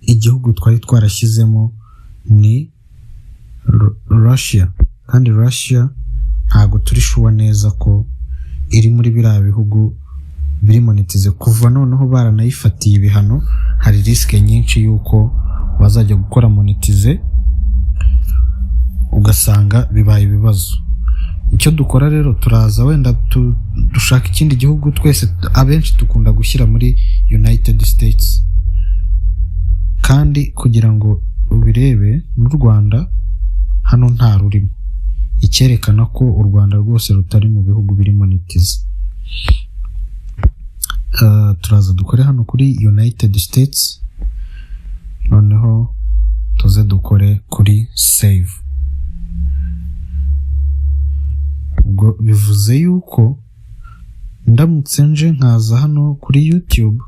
Igihugu twari twarashyizemo ni Russia, kandi Russia ntabwo turi sure neza ko iri muri biriya bihugu biri monetize. Kuva noneho baranayifatiye ibihano, hari risk nyinshi y'uko wazajya gukora monetize ugasanga bibaye ibibazo. Icyo dukora rero, turaza wenda dushaka ikindi gihugu. Twese abenshi dukunda gushyira muri United States, kandi kugira ngo ubirebe n'u Rwanda hano nta rurimo, icyerekana ko u Rwanda rwose rutari mu bihugu biri monetize. Turaza dukore hano kuri United States, noneho tuze dukore kuri save. Ubwo bivuze yuko ndamutse nje nkaza hano kuri YouTube